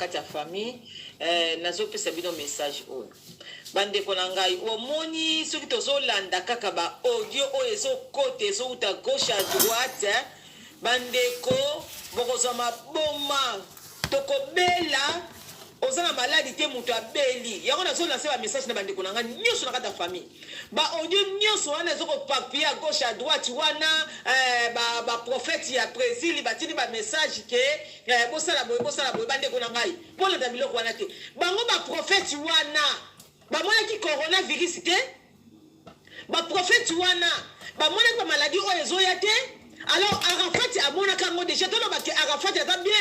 kati ya famille. Nazopesa bino message oyo, bandeko na ngai. Omoni, soki tozolanda kaka ba audio oyo ezokota, ezouta gauche à droite, bandeko, bokozwa maboma, tokobela. Oza na maladi te, moto abeli yango. Nazolancer ba message na bandeko na ngai nyonso na kati ya famille. Ba audio nyonso wana ezokopapie à gauche à droite wana, baprophète ya Brésil batindi ba message ke bosala boye, bosala boye. Bandeko na ngai, bolanda biloko wana te. Bango baprophète wana bamonaki coronavirus te? Baprophète wana bamonaki bamaladi oyo ezoya te? Alors Arafat amonaka yango déjà. Tolobaki Arafat aza bien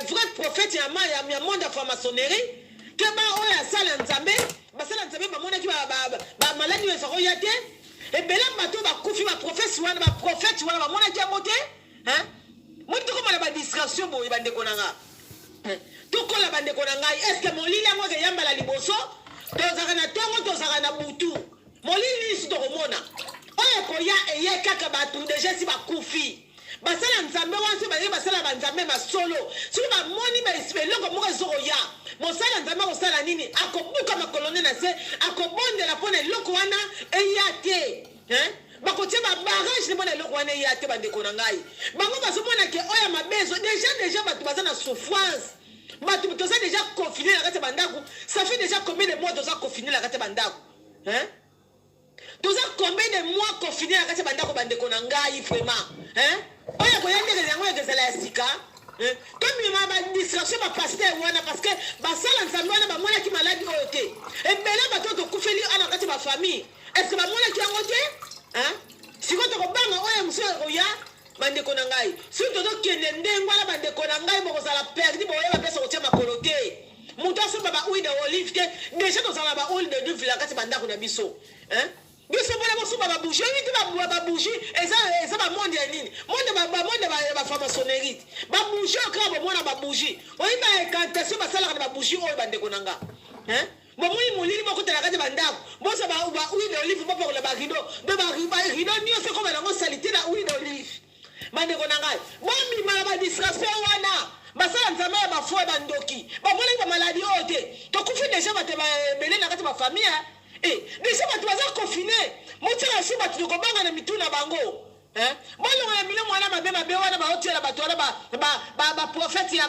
vrai prophète ya monde ya franc-maçonnerie ke ba oyo asala Nzambe, basala Nzambe bamonaki bamaladi oyo ezakoya te? Ebele bato oyo bakufi, baprophète wana, baprophète wana bamonaki yango te? Moni, tokomona badistraction boye, bandeko na nga. Tokola, bandeko na ngai. Est-ce molili yango ekeyambala liboso? Tozalaka na ntongo, tozalaka na butu. Molili nisi tokomona oyo ekoya eye kaka. Bato déjà esi bakufi. Basala Nzambe wana, soki bazali basala banzambe masolo, soki bamoni eloko moko ezokoya, mosala Nzambe akosala nini? Akobuka makolo nde na se, akobondela mpona eloko wana eya te. Bakotia babarrage nde mpona eloko wana eya te. Bandeko na ngai, bango bazomona ke oyo mabe ezo déjà. Bato baza na souffrance. Bato toza déjà confiné na kati ya bandako. Ça fait déjà combien de mois toza confiné na kati ya bandako, hein? Toza combien de mois confiné na kati ya bandako, bandeko na ngai, vraiment, hein? Oyo koya ndenge yango ekozala ya sika. Tomima badistraction bapasteur wana, parce que basala Nzambe wana bamonaki maladi oyo te. Ebele bato oyo tokufeli ana kati ya bafamille, est ce que bamonaki yango te? Sikoyo tokobanga oyo mosusu ekoya. Bandeko na ngai, soki tozokende ndenge wana, bandeko na ngai, bokozala perdu. Boyeba mpesa kotia makolo te. Moto asomba ba huile d'olive te. Déjà tozala na ba huile d'olive na kati bandako na biso, hein? Biso mpona bosomba babougie oyebi te. Babougie eza bamonde ya nini? Monde, bamonde ya bafranc-maçonnerie. Babougie oyo kaka bomona, babougie oyebi ba incantation basalaka na babougie oyo. Bandeko na nga, bomoni molili, bokotela kati bandako, bozwa ba huile d'olive, bopakola barideau. Do barideau nyonso ekoma nango saleté na huile d'olive. Bandeko na ngai, bobima na badistraction wana. Basala Nzambe ya bafo, ya bandoki, bamonaki bamaladi oyo te? Tokufi déjà bato ebele na kati bafamille. Déjà bato baza confiné, motiaka su bato tokobanga na mitu na bango. Bolongo ya milimo wana mabe mabe wana baotiela bato wana, baprophète ya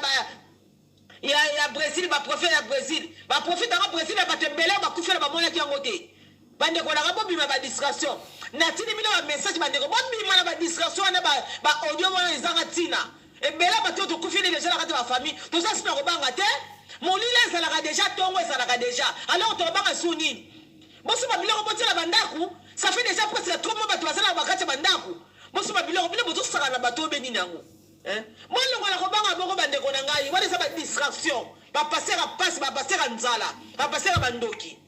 Brésil, baprophète ya Brésil, baprophète yango Brésil ya bato ebele bakufela, bamonaki yango te? Bandeko nanga, bobima badistraction. Natindi bino bamessage, bandeko, bobima na badistraction wana, baaudio wana ezanga ntina. Ebele bato oyo tokufeli déjà na kati ya bafamille, toza nsima kobanga te. Molili ezalaka déjà, ntongo ezalaka déjà, alors tokobanga su nini? Bosomba biloko, botiela bandako. Ça fait déjà presque 3 mois bato baza na bakati ya bandako. Bosomba biloko. Bino bozosaka na bato oyo benini yango? Bolongola kobanga moko, bandeko na ngai. Wana eza badistraction. Bapasteur ya pasi, bapasteur ya nzala, bapasteur ya bandoki.